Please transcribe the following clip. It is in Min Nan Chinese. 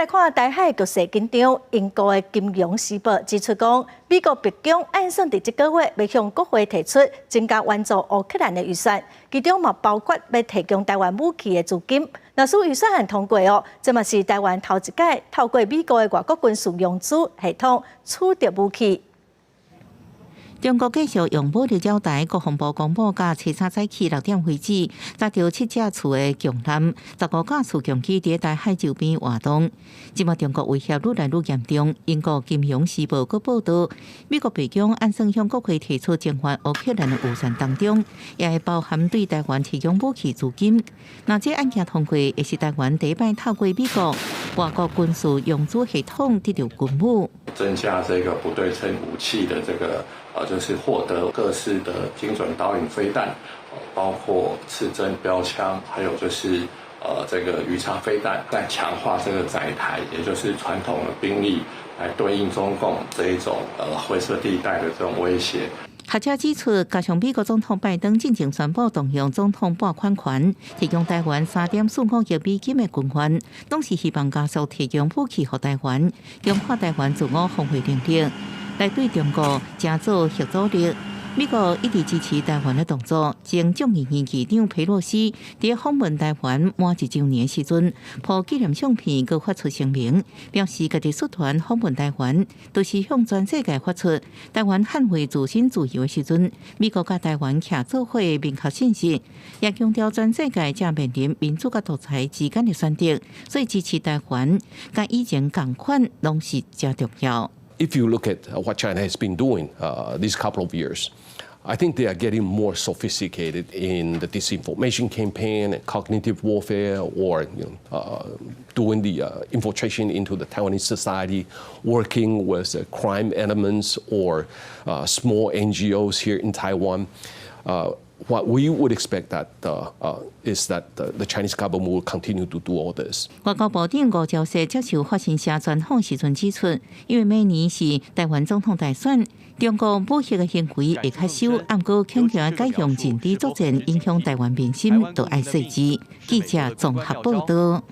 來看台海局勢緊張，英國的《金融時報》指出講，美國白宮按算佇這個月欲向國會提出增加援助烏克蘭的預算，其中嘛包括欲提供台灣武器的資金。若是預算案通過哦，這嘛是台灣頭一擺透過美國的外國軍事融資系統取得武器。中國繼續用武力擾台，國防部公布，佮初三早起6點為止，查著七架次的強艦，15架次強機佇台海周邊活動。這馬中國威脅愈來愈嚴重。英國金融時報閣報道，美國白宮按算向國會提出增援烏克蘭的預算當中，也會包含對台灣提供武器資金。若這案件通過，會是台灣第一擺透過美國外國軍事融資系統得著軍武。增加這個不對稱武器的這個，就是獲得各式的精準導引飛彈，包括刺針標槍，還有就是這個魚叉飛彈，再強化這個載台，也就是傳統的兵力來對應中共這一種灰色地帶的這種威脅。學者指出，加上美國總統拜登進前宣布動用總統撥款權，提供台灣3.45億美金的軍援，攏是希望加速提供武器予台灣，強化台灣自我防衛能力，來對中國成做嚇阻力。美國一直支持台灣的動作。前眾議院議長佩洛西佇訪問台灣滿一週年時陣，鋪紀念相片，閣發出聲明，表示家己率團訪問台灣，就是向全世界發出台灣捍衛自身自由的時陣，美國佮台灣徛做伙的明確信息，也強調全世界正面臨民主佮獨裁之間的選擇，所以支持台灣，佮以前仝款，攏是誠重要。 If you look at what China has been doing these couple of years, I think they are getting more sophisticated in the disinformation campaign and cognitive warfare, or doing the infiltration into the Taiwanese society, working with crime elements or small NGOs here in Taiwan. What we would expect that is that the Chinese government will continue to do all this. 外交部長吳釗燮接受法新社專訪時陣指出，因為明年是台灣總統大選，中國武嚇的行為會較少，毋過強強改用認知作戰影響台灣民心，都愛細緻。記者綜合報道。